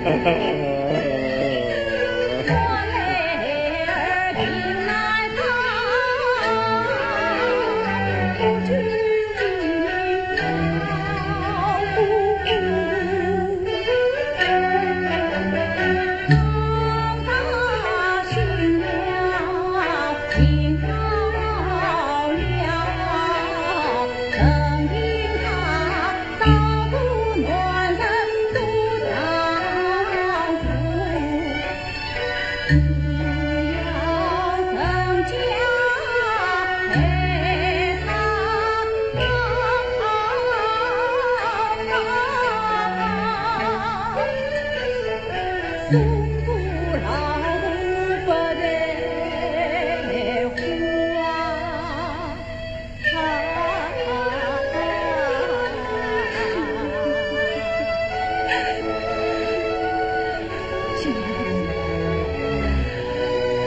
啊！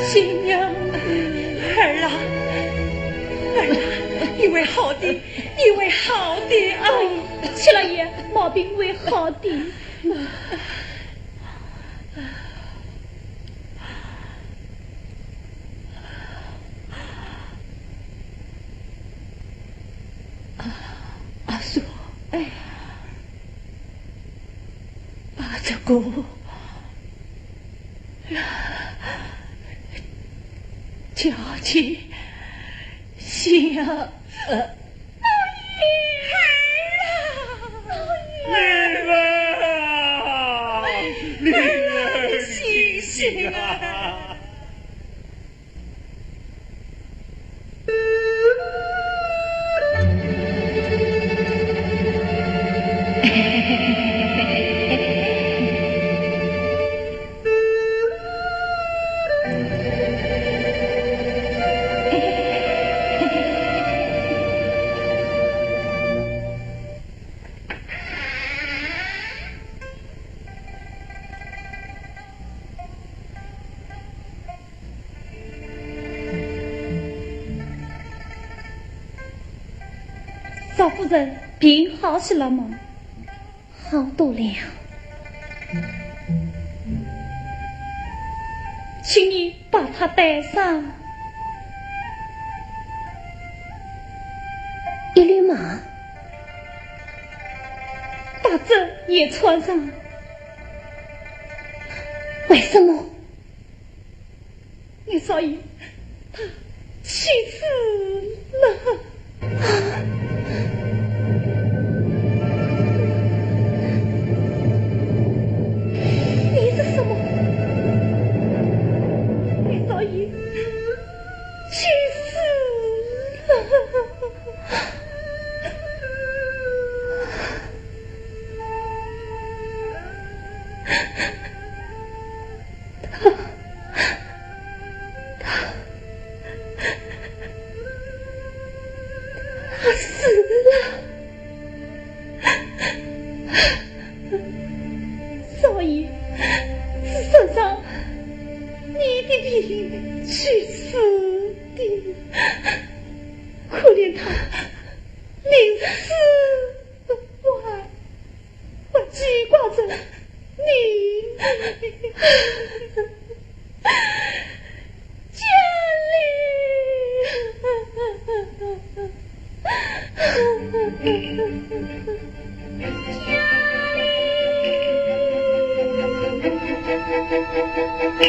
新娘，儿啊，儿啊，你会好的，你会好的啊！哎，七老爷，毛病会好的。 阿叔，哎，把这个交给小二。 灵儿啊，灵儿，醒醒啊！赵夫人，病好些了吗？ 好多了。请你把她带上。一匹马？大衣也穿上。为什么？ 你少爷，他去世了。啊！你说什么？你少爷去世了。 他死了。少爷，是身上你的病去世的。可怜他临死 我，我记挂着你。家里，家里。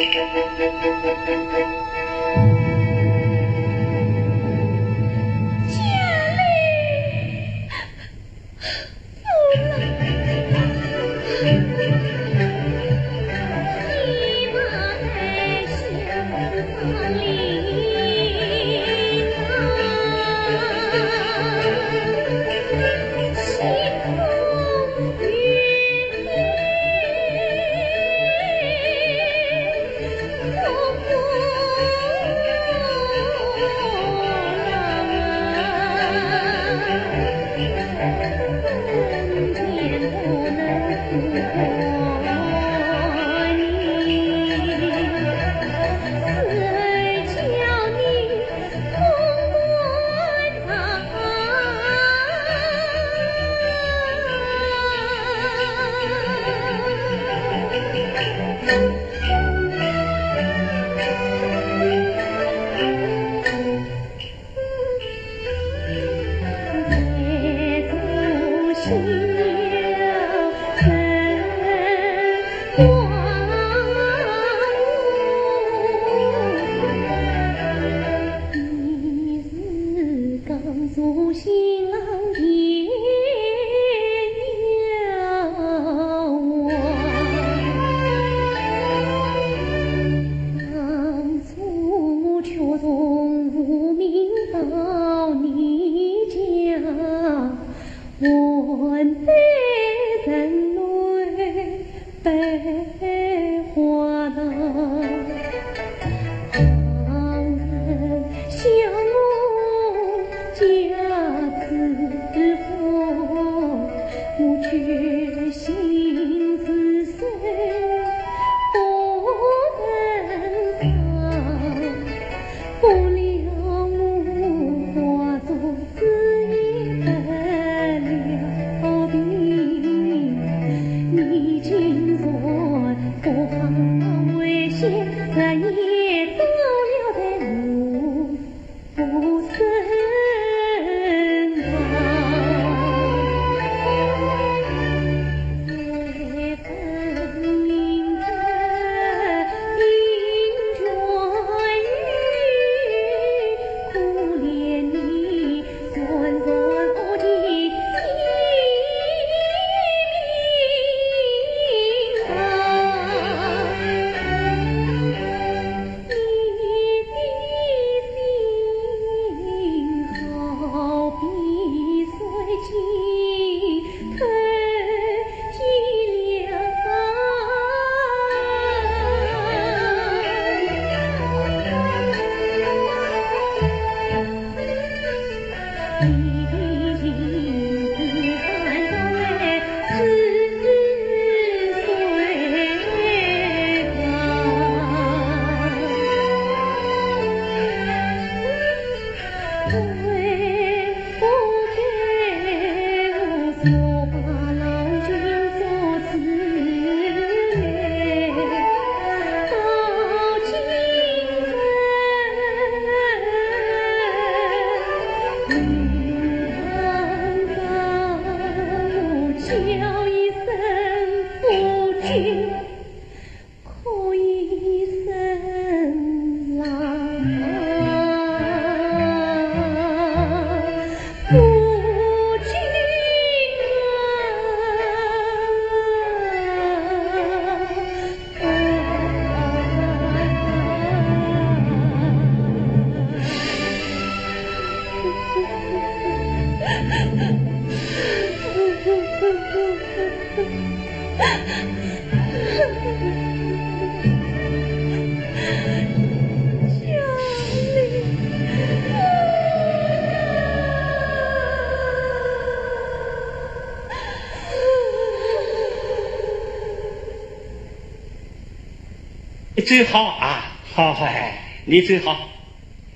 你走好啊，好好好，哎，你走好，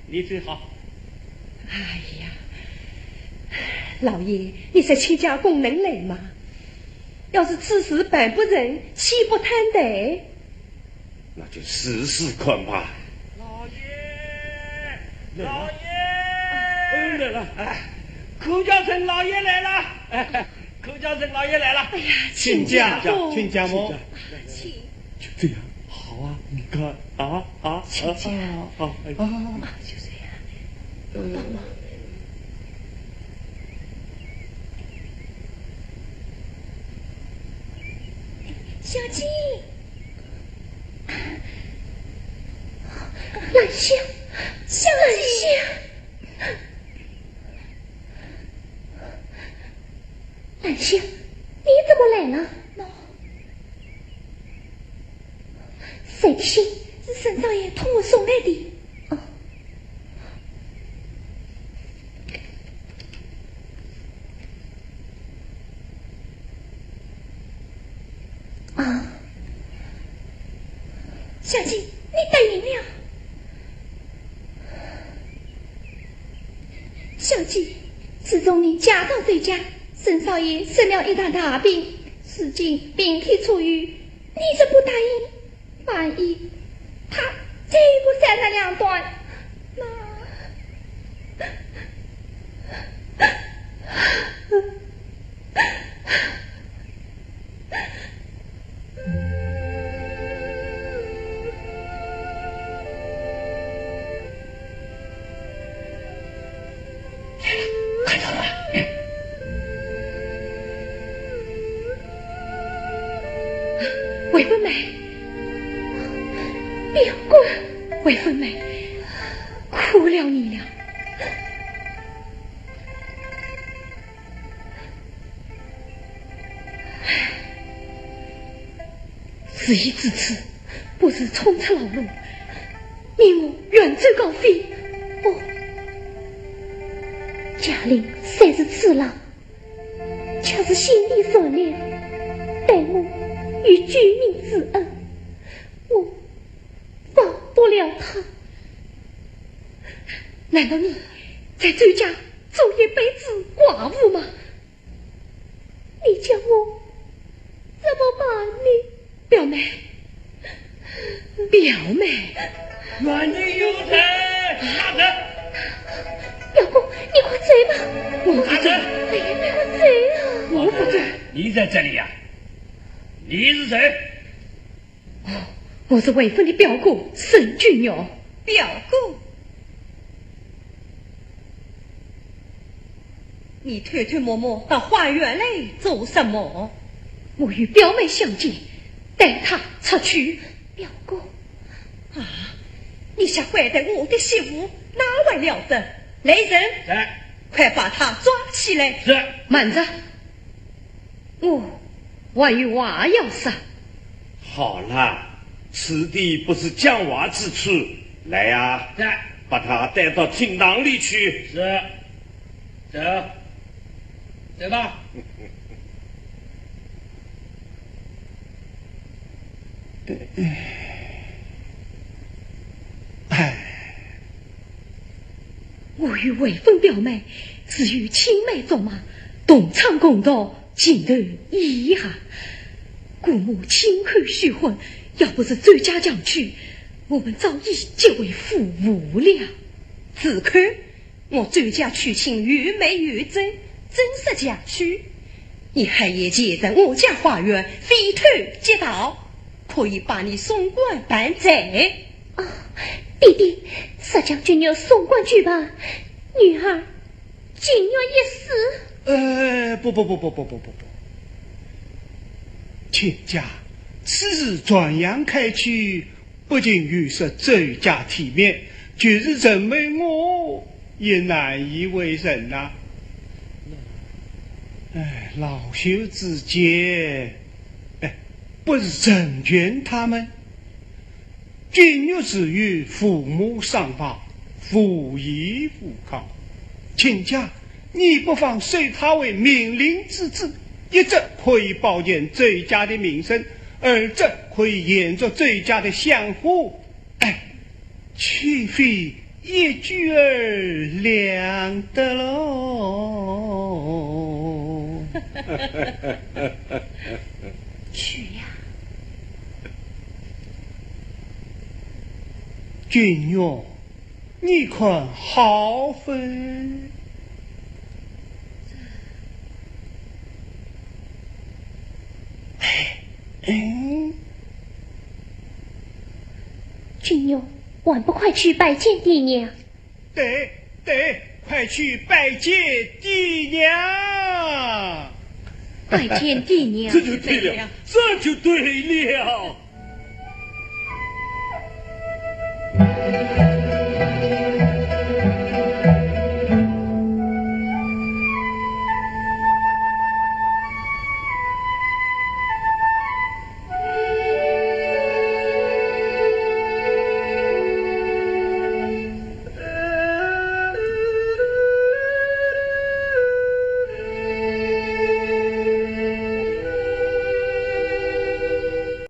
你走好。哎呀，老爷，你说亲家公能来吗？要是此事办不成，岂不坍台？那就试试看吧。老爷，老爷，嗯，来了。哎，孔家村老爷来了。哎，孔家村老爷来了。哎呀，亲家公，亲家母。亲家。请。就这样，好啊，你看，啊，啊，亲家。啊，啊，哎。啊。就这样。呃。小姐。兰香，小姐。兰香，你怎么来了？喏，谁的信？是沈少爷托我送来的。哦。 啊，小姐，你答应了？小姐，自从你嫁到这家，沈少爷生了一场大病，如今病体初愈，你怎不答应？ 万一他再不斩了两段，那……快走吧。 魏凤梅，不要过来。魏凤梅，苦了你了。事已至此，不如冲出牢笼，你我远走高飞。哦，嘉玲虽是痴郎，却是心地善良，待我有救命之恩，我忘不了他。难道你在周家做一辈子寡妇吗？你叫我怎么办呢？表妹，表妹，愿你有罪，杀人！表哥，你快走吧。我不走。哎呀，你快走啊！我不走。你在这里呀？你是谁？我是魏芬的表哥沈君玉。表哥？你偷偷摸摸到花园来做什么？我与表妹相见，带她出去。表哥。啊，你想拐带我的媳妇，那还了得？来人！在。快把她抓起来！是。慢着，我还有话要说。好了，此地不是讲话之处。来呀，在。把她带到厅堂里去。是。走。走吧。我与魏芬表妹自幼青梅竹马，同窗共读，情投意合。姑母亲口许婚，要不是周家强娶，我们早已结为夫妇了。子扣，我周家娶亲有媒有证，正式强娶。你还要潜入我家花园，非偷即盗，可以把你送官办罪。啊，爹爹，石将军要送官去吧，女儿情愿一死。呃，不不不不不不不不，亲家，此事传扬开去，不仅有失周家体面，就是人们我也难以为人呐。哎，老朽之见，哎，不如成全他们。君玉自幼父母双亡，无依无靠。亲家，你不妨收他为明灵之子，一则可以保全周家的名声，二则可以延续周家的香火。哎，岂非一举两得喽？去呀！君玉，你看好否？哎，嗯。君玉，还不快去拜见爹娘？对，对，快去拜见爹娘。拜见爹娘。这就对了，这就对了。